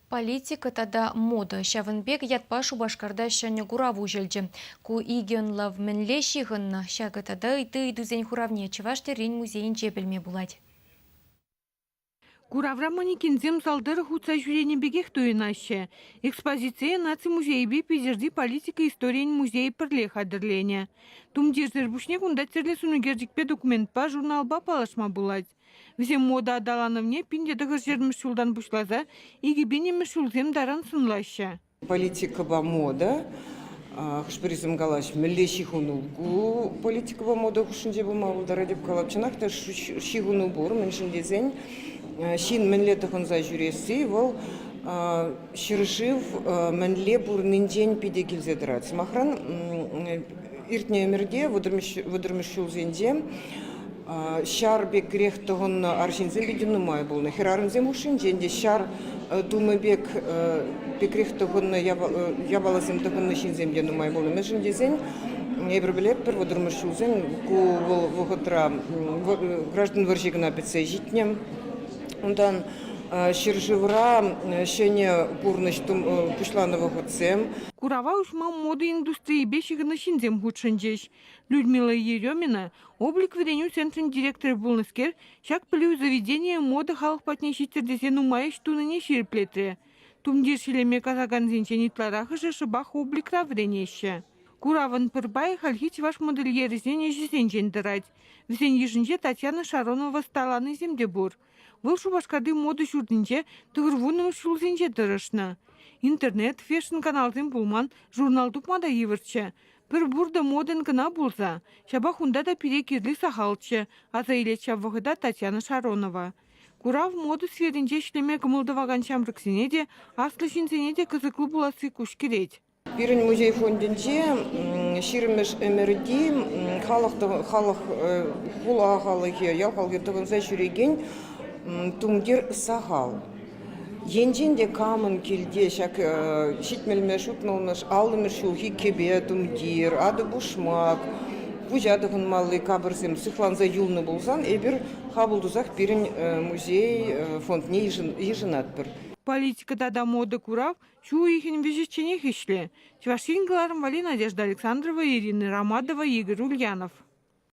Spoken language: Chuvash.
Политика тата мода ҫавӑн пек ятпа Шупашкарта ҫӗнӗ курав уҫӑлчӗ. Ку икӗ ӑнлав мӗнле ҫыхӑннӑ? Ҫакӑ тата ытти ыйтусен хуравне Чӑваш тӗррин музейӗнче пӗлме пулать. Куравра манекенсем зал тӑрӑх утса ҫӳренӗ пекех туйӑнаҫҫӗ. Экспозицие Наци музейӗпе Питӗрти политика историйӗн музейӗ пӗрле хатӗрленӗ. Тумтирсӗр пуҫне кунта тӗрлӗ сӑнӳкерчӗкпе документпа, журналпа паллашма пулать. Вӗсем мода аталанӑвне 1920 ҫултан пуҫласа 2000-мӗш ҫулсем таран сӑнлаҫҫӗ. Политикӑпа мода, хӑш-пӗрисем калаҫ, мӗнле ҫыхӑну ку политикӑпа мода хушшинче пулма пултарать деп калап. Чӑнах та ҫыхӑну пур, мӗншӗн тесен ҫын мӗнле тӑхӑнса ҫӳресси вӑл ҫӗршыв мӗнле пурӑннинчен питӗ килсе тӑрать. Сӑмахран, иртнӗ ӗмӗрте, вӑтӑрмӗш ҫулсенче ҫар пекрех тӑхӑннӑ арҫынсем питӗ нумай пулнӑ. Хӗрарӑмсем хушшинчен те ҫар тумӗ пек пекрех тӑхӑннӑ япаласем тӑхӑннӑ ҫынсем те нумай пулнӑ. Мӗншӗн тесен эпир пӗлетпӗр, вӑтӑрмӗш ҫулсем ку вӑл вӑхӑтра граждан вӑрҫи кӑна пӗтсе ҫитнӗ. Унтан ҫӗршывра ҫӗнӗ пурнӑҫ пуҫланӑ вӑхӑтсем. Курава уҫма мода индустрийӗпе ҫыхӑннӑ ҫынсем хутшӑнчӗҫ. Людмила Еремина, Облик вӗренӳ центрӗн директорӗ пулнӑскер, ҫак пӗлӳ заведенийӗ мода халӑх патне ҫиттӗр тесе нумай ӗҫ тунине ҫирӗплетрӗ. Тумтир ҫӗлеме касакансенчен ытларахӑшӗ шӑпах Обликра вӗренеҫҫӗ. Куравӑн пӗр пайӗ хальхи чӑваш модельерӗсен ӗҫӗсенчен тӑрать. Вӗсен йышӗнче Татьяна Шаронова ӑсталанисем те пур. Вӑл Шупашкарти мода ҫуртӗнче тӑхӑрвуннӑмӗш ҫулсенче тӑрӑшнӑ. Интернет, фэшн-каналсем пулман, журнал тупма та йывӑрччӗ. Пӗр пуртӑ модӑн кӑна пулса, ҫапах унта та пире кирли сахалччӗ, аса илет ҫав вӑхӑта Татьяна Шаронова. Курав мода сферинче ӗҫлеме кӑмӑл тӑвакан ҫамрӑксене те, аслӑ ҫынсене те кӑсӑклӑ пуласси куҫ кӗрет. Пирӗн музей фондӗнче ҫирӗммӗш ӗмӗрти халӑх, халӑх хула халӑхӗ, ял халӑхӗ тӑхӑнса ҫӳрекен тумтир сахал. Енчен те камӑн килте ҫак ҫитмӗлмӗш, утмӑлмӗш, аллӑмӗш ҫулхи кӗпе, тумтир, атӑ-пушмак, пуҫа тӑхӑнмалли капӑрсем сыхланса юлнӑ пулсан эпир хапӑл тусах пирӗн музей фондне йышӑнатпӑр. Политика тата мода курав ҫу уйӑхӗн вӗҫӗчченех ӗҫлӗ. Чӑваш Ен кӑларӑм валли Надежда Александрова, Ирина Ромадова, Игорь Ульянов.